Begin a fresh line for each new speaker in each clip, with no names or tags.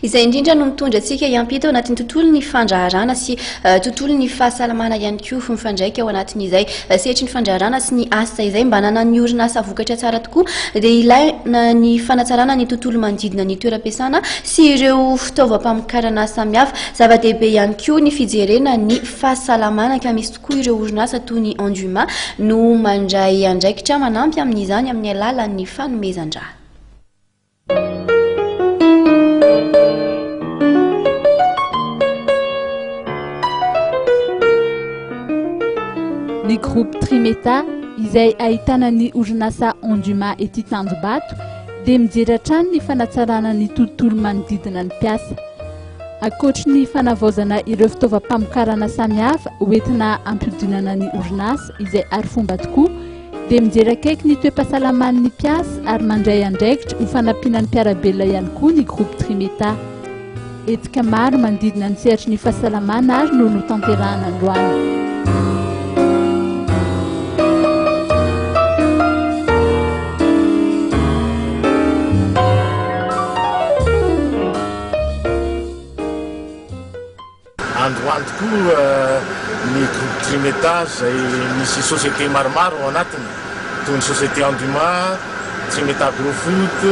Izay indrindra no mitondra antsika hiampita ao anatin'ny tontolon'ny fandraharana sy tontolon'ny fahasalamana ihany koa mifandraika ao anatin'izay sehatry ny fandraharana sy ny asa izay. Mba hananan'ny orinasa vokatra tsara tokoa dia ilaina ny fanatsarana ny tontolo manodidina ny toeram-piasana sy ireo fitaovam-pamokarana samihafa. Zava-dehibe ihany koa ny fijerena ny fahasalamana ka misy tokoa ireo orinasa toy ny Enduma no mandray andraikitra manampy amin'izany amin'ny alalan'ny fanomezan-drà.
Ny Groupe Trimeta, izay ahitana ny orinasa Onduma ety Tanjombato, dia mijery hatrany ny fanatsarana ny tontolo manodidina ny mpiasa. Ankoatry ny fanavaozana ireo fitaovam-pamokarana samihafa hoentina hampiodinana ny orinasa izay arifomba tokoa, dia mijery akaiky ny toe-pahasalaman'ny mpiasa ary mandray andraikitra ho fanampiana ny mpiara-belona ihany koa ny Groupe Trimeta. Hetsika maro manodidina ny sehatry ny fahasalamana ary no notanterahana androany.
Androany tokoa ny groupe Trimeta izay misy société maromaro ao anatiny toy ny société Enduma, Trimeta Agrofood,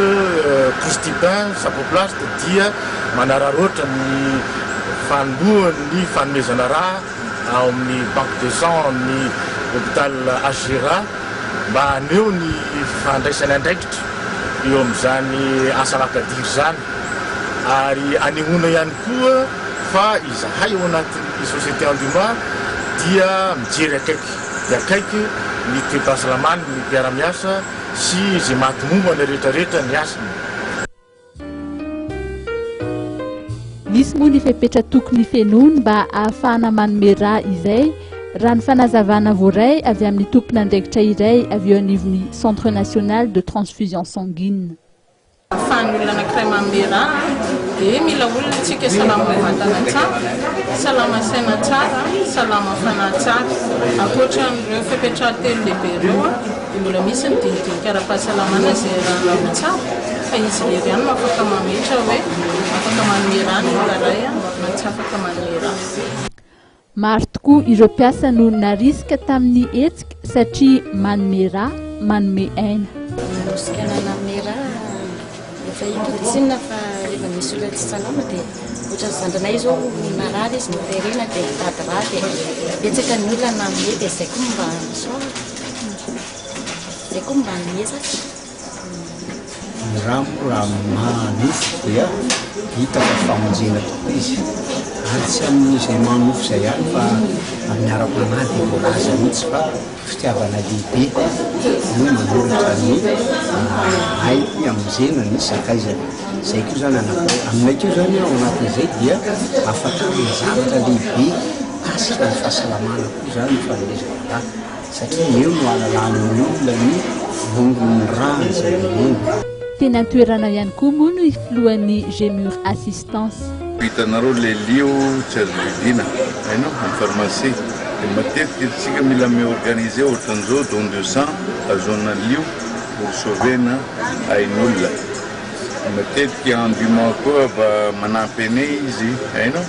Crousty Pain, Sapoplast dia manararaotra ny fanombohan'ny fanomezana rà ao amin'ny banque de sang amin'ny hôpital HJRA mba haneho ny fandraisany andraikitra eo amin'izany asa makadiry izany ary anehoana ihany koa fa izahay ao anatin'ny société Anduma dia mijery akaiky dia akaiky ny toe-pahasalamany ny mpiara-miasa sy izay mahatomombana rehetrarehetra ny asany.
Misy moa ny fepetra tokony fenoiny mba ahafahana manome rà izay, raha ny fanazavana voaray avy amin'ny tompon'andraikitra iray avy eo anivon'ny Centre National de Transfusion Sanguine.
Ahafahan'ny olona anankiray manome rà dia mila olona isika salama vatana tsara, salama saina tsara, salama fanahy tsara. Ankoatra an'ireo fepetra telo lehibe ireo dia mbola misy ny dinidinika ara-pahasalamana izay iarahana mitsabo fa izy irery ihany no afaka mametra hoe afaka manome rà ny olona iray na tsy afaka manome rà.
Maro tokoa ireo mpiasa no narisika tamin'ny hetsika satria manome rà, manome aina.
Nanosika anah nanome rà efa hitako tsinona fa rehefa misy olona tsy salama dia ohatran'ny zandrinay izao narary izy noterena dia nitady rà dia betsaka ny olona nanome dia izay koa mba misaorana, izay koa mba niezaka.
Ny rà moa raha maha nofo dia hita fa famonjena tokoa izy ary tsy amin'izay maha nofo izay ihany fa amin'ny ara-panahy dia voalaza mihitsy fa fitiavana lehibe no manolotra ny ainy hamonjena ny sakaizany. Izay koa izany anankiray. Aminay koa izany ao anatin'izay dia ahafantarana zavatra lehibe mikasika ny fahasalamana koa izany ny fanomezana rà. Satria eo no ahalalan'ny olona ny vondron'ny rà izay omeny.
Teny an-toerana ihany koa moa ny filohan'ny Gemur Assistance.
Hitanareo le lio tsy azo vidiana hainao am pharmacie de matetika tsika mila mi organiser ohatran'izao don de sang azahoana lio pour sauver na ain'olona matetika enduma koa mba manampy anay izy hainao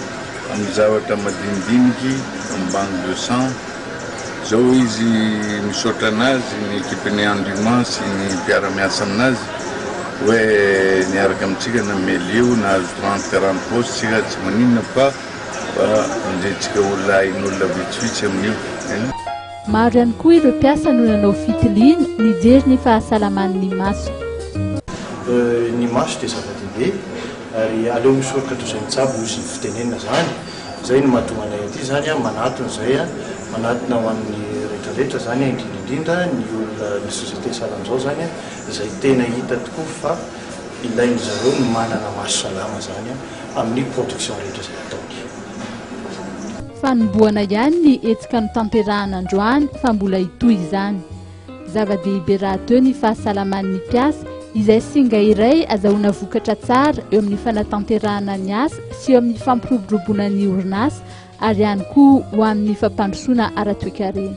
amin'ny zavatra madinidiniky am banque de sang. Zao izy misaotra anazy ny equipe-ny Enduma sy ny mpiara-miasa aminazy hoe niaraka amintsika nanome lio nahazo 30 40 postes tsika tsy maninona fa mba vonjentsika olona ain'olona vitsivitsy amin'io.
Maro ihany koa ireo mpiasa no nanao fitiliana nijery ny fahasalaman'ny maso.
Ny maso dia zava-dehibe ary aleo misoroka toy izay mitsabo hoy izy ny fitenenana izany. Zay no mahatonga anay aty zany an, manatona zay an, manatona ho an'ny rehetra rehetra zany an, indrindra indrindra ny olona ny société sahala amin'izao zany an, izay tena hita tokoa fa ilain-dry zareo ny manana maso salama zany an, amin'ny production rehetra izay ataony.
Fanombohana ihany ny hetsika notanterahana androany fa mbola hitohy izany. Zava-dehibe rahateo ny fahasalaman'ny mpiasa, izay singa iray azahoana vokatra tsara eo amin'ny fanatanterahana ny asa sy eo amin'ny fampiroboroboana ny orinasa ary ihany koa ho an'ny fampandrosoana ara-toekarena.